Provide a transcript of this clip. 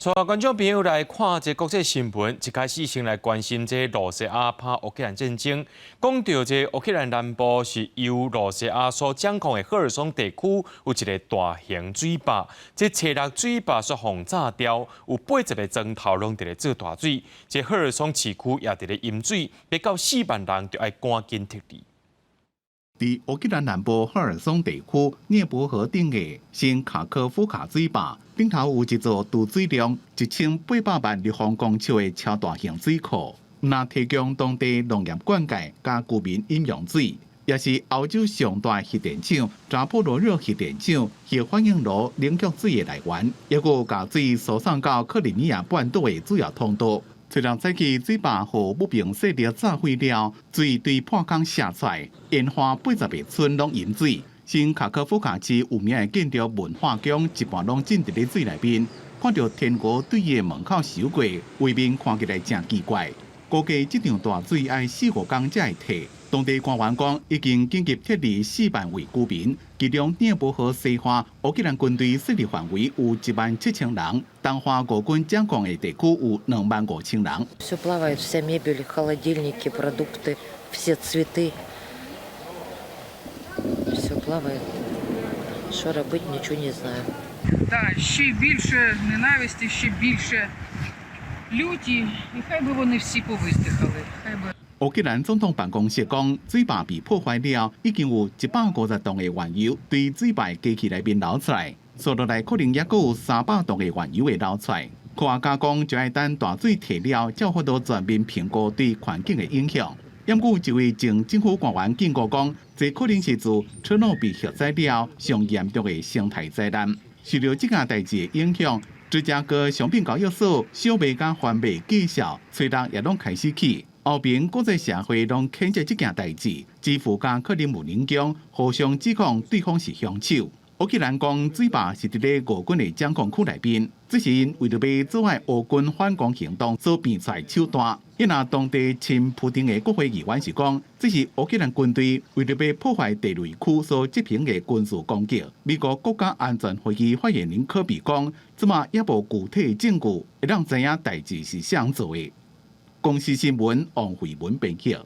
帶觀眾朋友來看這國際新聞，一開始先來關心這羅西亞拍烏克蘭戰爭。講著這烏克蘭南部是由羅西亞所掌控的赫爾松地區，有一個大型水壩，這初六水壩煞予炸掉，有80個磚頭攏佇咧做大水。這赫爾松市區也佇咧淹水，欲到4萬人著愛趕緊撤離。佇烏克蘭南部赫爾松地區涅伯河頂的新卡科夫卡水壩頂頭有一座儲水量1800萬立方公尺的超大型水庫，毋但提供當地農業灌溉佮居民飲用水，也是歐洲上大核電廠扎波羅熱核電廠核反應爐冷卻水的來源，抑閣有共水輸送到克里米亞半島的主要通道。初六早起水壩予不明勢力炸毀了，水對破空瀉出來，沿岸80個村攏淹水。新卡科夫卡市有名的建築文化宮一半攏浸佇咧水內面，看著天鵝對伊的門口游過，畫面看起來誠奇怪。估計這場大水愛四五工才會退。當地官員講，已經緊急撤離4萬位居民，其中涅伯河西岸烏克蘭軍隊勢力範圍有1萬7千人，東岸俄軍掌控的地區有2萬5千人。 Все плавает, вся мебель, холодильники, продукты, все цветы. Все плавает. Що робить, нічого не знаю. Да, ще більше ненависті, ще більше люті, і хай би вони всі повиздихали. Хай би 烏克蘭總統辦公室講，水壩被破壞了，已經有150棟的原油對水壩機器內面流出來，紲落來可能猶閣有300棟的原油會流出來。科學家講，就愛等大水退了，才有法度全面評估對環境的影響。毋過一位前政府官員警告講，這可能是自車諾比核災了上嚴重的生態災難。受著這件代誌的影響，芝加哥商品交易所小賣佮番麥價數，初六也攏開始起。歐盟國際社會攏譴責這件代誌，基輔佮克里姆林宮互相指控對方是兇手。烏克蘭講水壩是佇咧俄軍的掌控區內面，這是𪜶為著欲阻礙俄軍反攻行動所變出來手段。伊若當地親普丁的國會議員是講，這是烏克蘭軍隊為著欲破壞地雷區所執行的軍事攻擊。美國國家安全會議發言人柯比講，這馬猶無具體證據會當知影代誌是誰做的。公視新聞王慧文編譯。